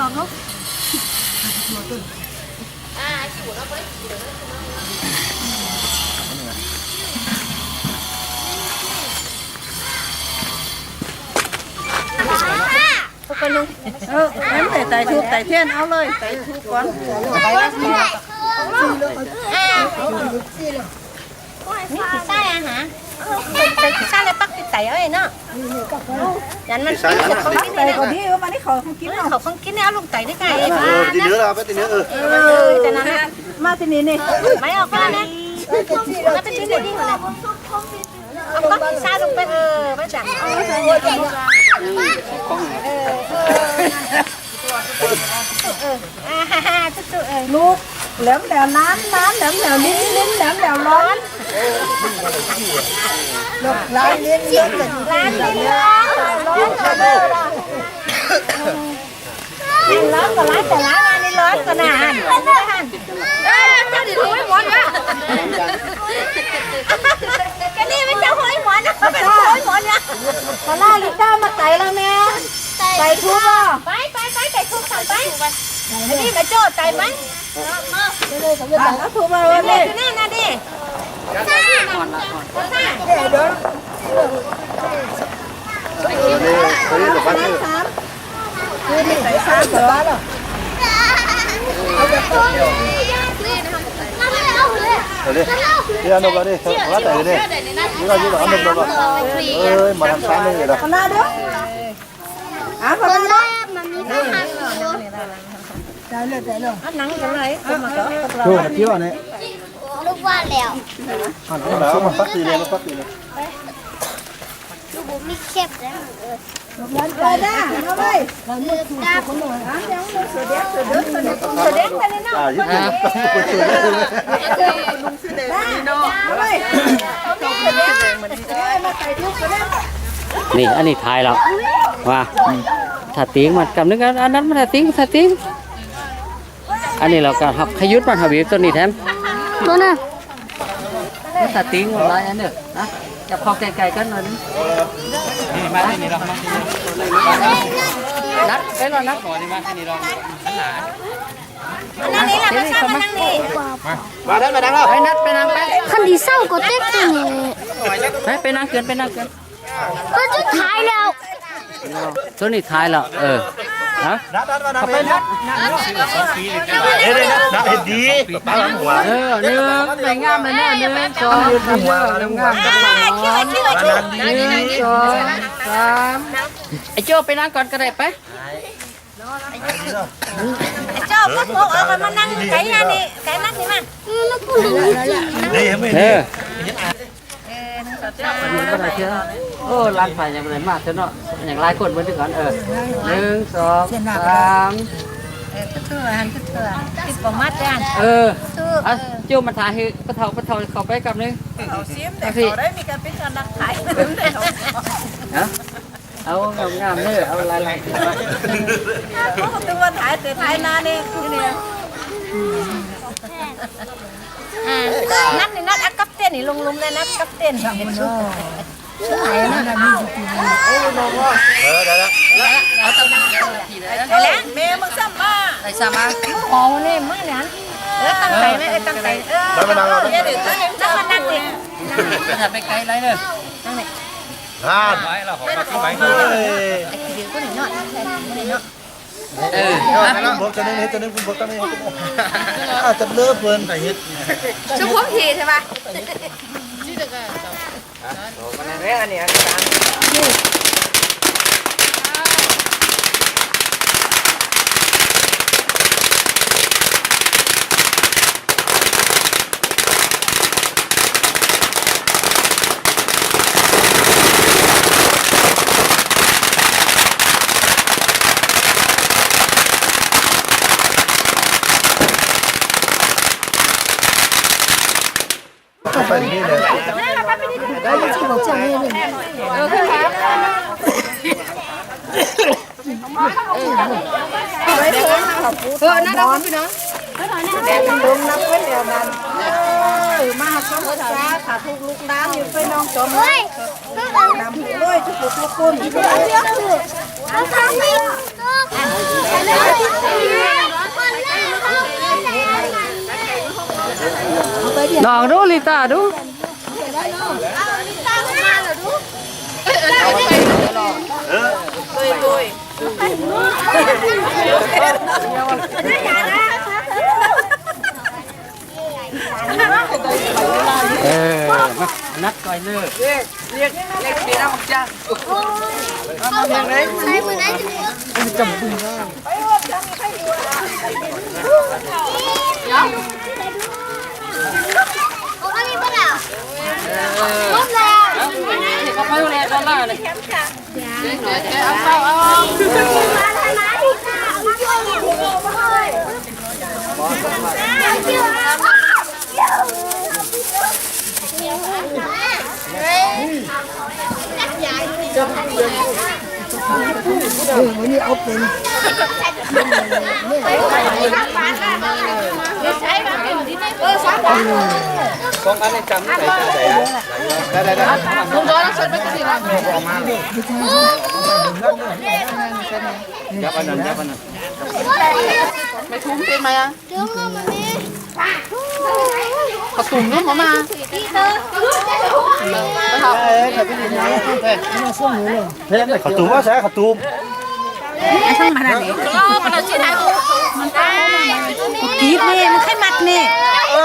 ອອກລູກ ເອີ ນັ້ນໄຕທູບໄຕທຽນ ເອົາເລີຍ ໄຕທູບກ່ອນ ໄປວັດກ່ອນ ມີຂີ້ຊ້າງຫາ ໃສ່ຂີ້ຊ້າງແລ້ວປັກຕິດໄຕເອົາເນາະ ຢ້ານມັນ ຂີ້ຊ້າງ ໄຕກໍດີ ເອີ ມານີ້ເຂົາຂອງກິນເນາະ ເຂົາຂອງກິນນີ້ເອົາລົງໄຕໄດ້ໄງ ເອີ ໄປຕິດເໜືອລະ ໄປຕິດເໜືອ ເອີ ເອີ ແຕ່ນັ້ນນະ ມາທີ່ນີ້ນີ້ ໄປອອກມາແນ່ ມາໄປຕິດນີ້ນີ້ ເອົາກ້ອງພິຊຊາລົງໄປ ເອີ ໄປຈ້ະ ເອີ ເອີ ອ່າ ຈຸໆ ເອີ ລູກ ແຫຼມແຫຼວ ນານ ນານ ແຫຼມແຫຼວ ລິ້ນ ລິ້ນ ແຫຼມແຫຼວ ຮ້ອນ ລູກ ລາຍ ລິ້ນ ລິ້ນ ລາຍ ລິ້ນ ຮ້ອນ ຮ້ອນ ຮ້ອນ ຮ້ອນ ຮ້ອນກໍຫຼາຍ ແຕ່ຫຼາຍວ່ານີ້ຮ້ອນກໍໜາຫັ້ນ ເອີ ເຈົ້າຊິໂຫຍໝອນວະ ກະນີ້ມັນຈະໂຫຍໝອນນະ ເປັນໂຫຍໝອນນະ ປາລາລິເຈົ້າມາໄຕລະແມ່ ໄຕທຸບບໍ່ ໄປ ໄປ ໄປ ໄຕທຸບ ໄປ ອັນນີ້ກະໂຈ້ໄຕໄປ ເອົາທຸບມາເລີຍ ເອີ ນີ້ນະນີ້ ລູກວ່າແລ້ວ ມາປັກຕີເລີຍ ມາປັກຕີເລີຍ ລູກບໍ່ມີແຄບເດ້ ເອີ ນີ້ ອັນນີ້ຖ່າຍແລ້ວວ່າ ຖ້າຕີງມັນກຳໜຶ່ງ ອັນ ອັນນັ້ນມັນຖ້າຕີງ ຖ້າຕີງ ອັນນີ້ລາວກໍຮັບຂະຍຸດມາທຳອີກຕົວນີ້ແທນ ຕົວນັ້ນ ມັນສະຕິງມັນຫຼາຍອັນເດີນະ ຈັບເຂົ້າໃກ້ໆກັນໜ້ອຍໜຶ່ງ ນີ້ມາທີ່ນີ້ລອງ ມາທີ່ນີ້ ນັດໄປລະ ນັດ ມາທີ່ນີ້ລອງ ອັນນັ້ນນີ້ລະ ມານັ່ງນີ້ ມາ ມາເດີ ມານັ່ງລະ ໄປນັດໄປນັ່ງໄປ ຄັນຊິເຊົາກໍເຕັກຕົວນີ້ ໄປ ໄປນັ່ງເກີນ ໄປນັ່ງເກີນ ມັນຈະຖ່າຍແລ້ວ ໂຕນີ້ຖ່າຍແລ້ວ ເອີ ຮະ ນັດ ນັດ ມານັ່ງ ເຂົ້າໄປ ນັດ ນັດ ເອີ ໜຶ່ງ ສອງ ສາມ ໄອ້ໂຈ້ໄປນັ່ງກ່ອນກໍໄດ້ໄປ ໄອ້ໂຈ້ ພວກ ພວກເອົາກັນມານັ່ງໄກອັນນີ້ ໄກນັ່ງນີ້ມາ ເອີ ແລ້ວກໍລົງນີ້ ເອີ ເອີ ໜຶ່ງ ສອງ ສາມ ໂອ້ ຫຼານໄຜຍັງບໍ່ໄດ້ມາເທື່ອເນາະ ຍັງຫຼາຍຄົນເບິ່ງກ່ອນ ເອີ ໜຶ່ງ ສອງ ສາມ ເອີ ຄືຕົວຫັ້ນ ຄືຕົວ ຕິດປະມາດແດ່ ເອີ ອ່ະ ເອີ ໂຈມມາຖ່າຍໃຫ້ປະເຖົ້າ ປະເຖົ້າເຂົ້າໄປກັບໜຶ່ງ ເຂົາຊິມແຕ່ເຂົາໄດ້ມີການເປັນການນັກຖ່າຍ ຮະ ເອົາງາມໆເດີ ເອົາຫຼາຍໆ ເອົາ ຄືວ່າຖ່າຍແຕ່ຖ່າຍໜ້ານີ້ ນີ້ ອ່າ ນັດນີ້ ນັດອັດກັບເຕັ້ນນີ້ ລົງລຸ່ມແລ້ວ ນັດກັບເຕັ້ນ ເຮັດຊຸດ ເອີ ໄດ້ລະ ເອົາຕຳແມ່ມຶງຊ້ຳມາ ໄດ້ຊ້ຳມາ ໂອ້ ນີ້ມາແລ້ວ ເອີ ຕັ້ງໃຈແມ່ ເອີ ຕັ້ງໃຈ ເອີ ເອີ ເອີ ຢ່າດື້ ຕັ້ງໃຈ ນັດນີ້ ໄປໄກຫຼາຍເດີ ນັ່ງນີ້ ນັ້ນ ໄປລະ ຂອງມາຄືໄປ ເອີ ໄອ້ທີ່ເດີນຕົວນີ້ເນາະ ເອີ ເອົາ ບອກຕົວໜຶ່ງ ເຮັດຕົວໜຶ່ງ ບອກຕົວໜຶ່ງ ອາດຈະເລີເພິ່ນ ຊຸມຜົມທີ່ໃຊ່ປະ ອັນນີ້ ອັນນີ້ ເອີ ນັ້ນເອົາໄປເນາະ ແດດມັນລົງນຳເພິ່ນແລ້ວນັ້ນ ເອີ ມາຮັບຊອມພາສາ ສາທຸລູກຫຼານຢູ່ເພິ່ນນ້ອງສອງ ນຳດ້ວຍທຸກໆຄົນ ລອງດູ ລິຕາ ດູ ເອີ ມາ ນັດກ່ອຍເລີຍ ລຽກ ລຽກເສນາບັກຈາງ ເອົາເພງເລີຍ ເອົາເພງເລີຍ ເອີ ເອົາເພງເລີຍ ເອົາເພງເລີຍ ເອົາເພງເລີຍ ເອົາເພງເລີຍ ເອົາເພງເລີຍ ເອົາເພງເລີຍ ເອົາເພງເລີຍ ເອົາເພງເລີຍ ເອີ ມື້ນີ້ເອົາເປັນ ສອງອັນນີ້ຈຳໄດ້ ໄດ້ ໄດ້ ໄດ້ ໄດ້ ລຸງດອນເອົາເຊີນໄປກິນທີ່ຮ້ານ ຈັບອັນນັ້ນ ຈັບອັນນັ້ນ ໄປທຸ່ມເປັນມາຍັງ? ເຂົ້າຕຸ້ມນຳມາ ເອີ ເຂົ້າຕຸ້ມວ່າໃສ ເຂົ້າຕຸ້ມ ອັນນັ້ນມານັ້ນເດ້ ມັນເອົາຊິໄດ້ ມັນກຣີດນີ້ ມັນໃຫ້ມັດນີ້ ເອີ